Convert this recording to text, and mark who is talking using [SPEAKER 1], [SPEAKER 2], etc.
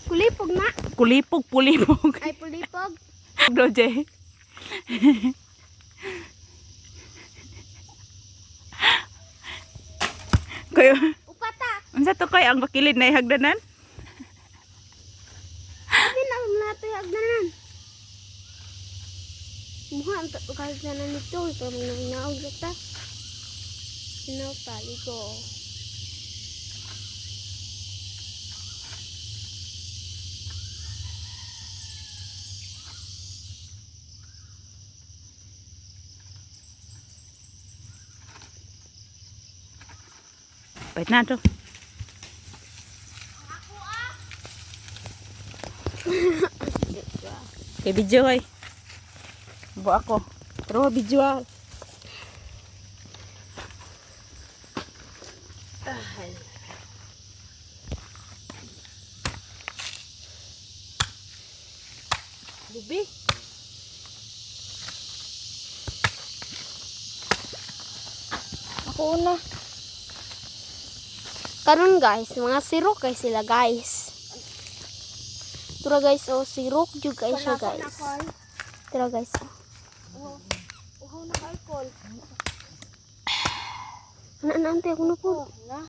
[SPEAKER 1] Kulipog na.
[SPEAKER 2] Kulipog, pulipog.
[SPEAKER 1] Ay, pulipog.
[SPEAKER 2] Doje. Kayo,
[SPEAKER 1] Upata.
[SPEAKER 2] unsa to kay ang bakilid na ihagdanan?
[SPEAKER 1] Sabi na nato yung agdanan. Mukha ang kagdanan nito. Pero naog ta. Inaog tali ko.
[SPEAKER 2] Pait na to. Kay video ay. Bo ako. Pero video ah. Lubi.
[SPEAKER 1] Ako una. Karon guys, mga sirok kay sila, guys. Tura guys, oh, sirok jud kay siya, guys. Tara guys. Oh.
[SPEAKER 3] Uhaw na alcohol.
[SPEAKER 1] Ana na ante ako na po.
[SPEAKER 3] Na.